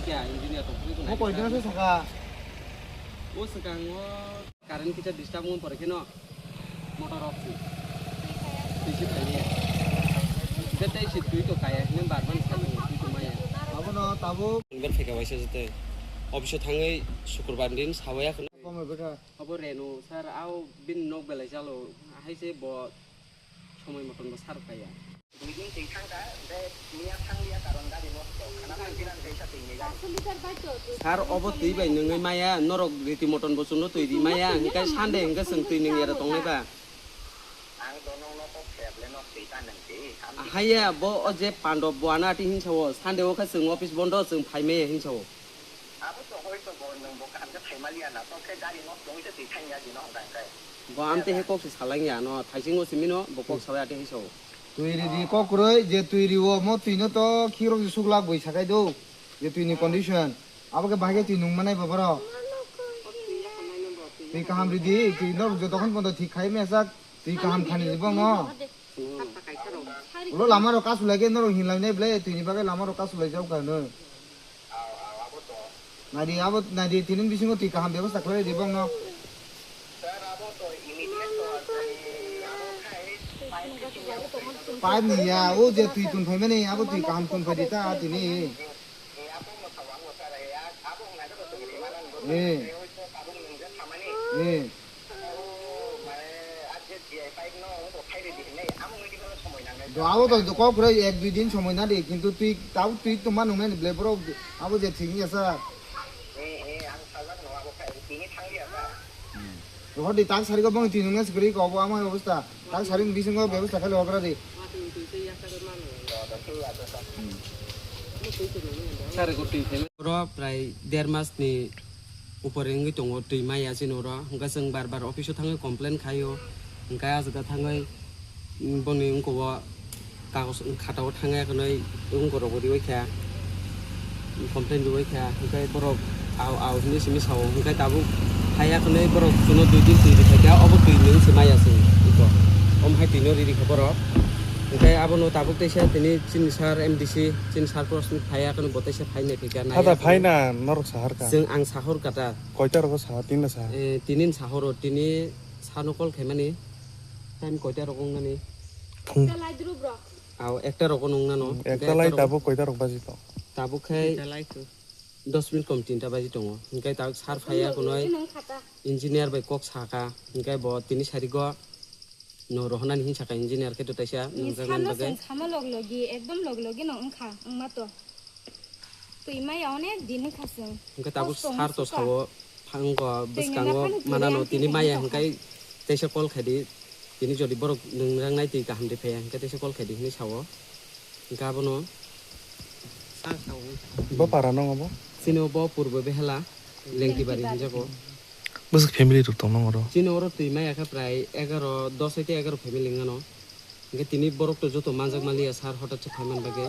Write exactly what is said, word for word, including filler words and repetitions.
Kya engineer tong phuru Mo nai koi kha. Dena se saka. O swkang o current kisa disturb wng pore kheno motor off si. Twi si phai ya. Tei si twi to kaya hwnwi bar bar sa tongo, twi to maya. Abono tabuk. Bar phaika waisa jete. Office o thangwi Sukurbar din sawaya kheno. Kome bwkha. Obo Renu sir, ao bini nok belai chalo, hai se bo somoi moton bo sar kaya. Dui din twi thang kha, hwnkhe miya thang liya karon gari nosto. Khana thang philan kaisa twi ni gari. Sir, obo twi bai nungwi maya, norok riti moton bo chwngno twi ri maya, hwnkhe Sunday hwnkhe chwng twi nung era tongnai ba? Ang to nokno kok khe ble nok twi ta nung twi. Haiya, bo o je Pandop bo ano ati hinsa o, Sunday o khe chwng office bondo, chwng phai maya hinsa o. Abo to hoi to bo nwng bo kaham khe phai maliya na, to khe gari nok tongwi se twi thang ya di no hwnkha hwnkhe. Bo amte he kok se salang ya no, thaisingo simi no, bo kok salai ati hinsa o. Twi ridi kok kwrwi, je twi riwo, mo twi no to khirok je suglak bui sakai do, je twi ni condition. Abo khe bahai khe twi nung manai ba borok. Twi kaham ridi, twi norok jotokhon pondo thik khai mesa, twi kaham thani di bongno. Ulo lama rok kasu lai khe norok hinlai nai ble, twi ni bagwi lama rok kasu lai jak kha no. Nadi abo, nadi tini bisingo twi kaham bebosta khlai di bongno. Pipe ni ya, o je twi tun phaimani, abo twi kaham tun phai di ta tini. Eh. Eh. Do abo to kok kwrwi ek dui din somoi na di, kintu twi tabuk twi tongma nungnai ni ble borok abo je thik ya sa. Rohor di tak sari ko bong twi nungnai sikri ko abo ama obostha. Tak sari ni bisingo bebosta khe logra di. Oro prai der mas ni upor wngwi tongo twi maya chini oro. Hwnkhe chwng bar bar office o thangwi complain khaio. Hwnkhe ah jaga thangwi, mm, boni wngkha o kagos khata o thangwi khwnwi wngkha rok bo riwi kha. Complain riwi kha, hwnkhe borok au au hinwi simi sao, hwnkhe tabuk haiya khwnwi borok chuno dui din twi rwkha khe, obo twi nwng se maya se iko. Omo hai twi no riri kha borok. Hwnkhe abono tabuk teisa tini chini sir M D C, chini sir Prosmit haiya khwnwi bo teisa phai nai phikha nai. Hata phai na norok sahar kha. Chwng ang sahor kha ta. Koita rogo sahar, tini na sahar. Eh, tini sahor o, tini sano call khaimani. Time koita rogo wngnani? Phung. Au, ekta rok nung nano. Hmm, hwnkhe ekta lai ekta rok tabuk koita rok baji tong? Tabuk khai dos minute kom tinta baji tongo. Hwnkhe tabuk sar phaiya kunoi engineer bai kok saka. Hwnkhe bo tini sarigo no rohonani hin saka engineer khe to taisa nungjaknani bagwi. Sama log logi, ekdom log logi no wngkha, wngma to. Twi maya onek din wngkha chwng. Hwnkhe tabuk sar to sao. Phang go bwskango manano tini maya hwnkhe teisa call khaidi. Tini jodi borok nungjaknai twi kaham de phaiya hwnkhe teisa call khaidi hinwi sao. Hwnkhe abono bo para nongo bo? Chini bo purbo behela Lengtibari hinjago. Bwswk family rok tong nongo oro? Chini oro twi maya khe prai egaro, dos hoite egaro family wngano. Hwnkhe tini borok to joto manjak maliya sar hotat se phaiman bagwi.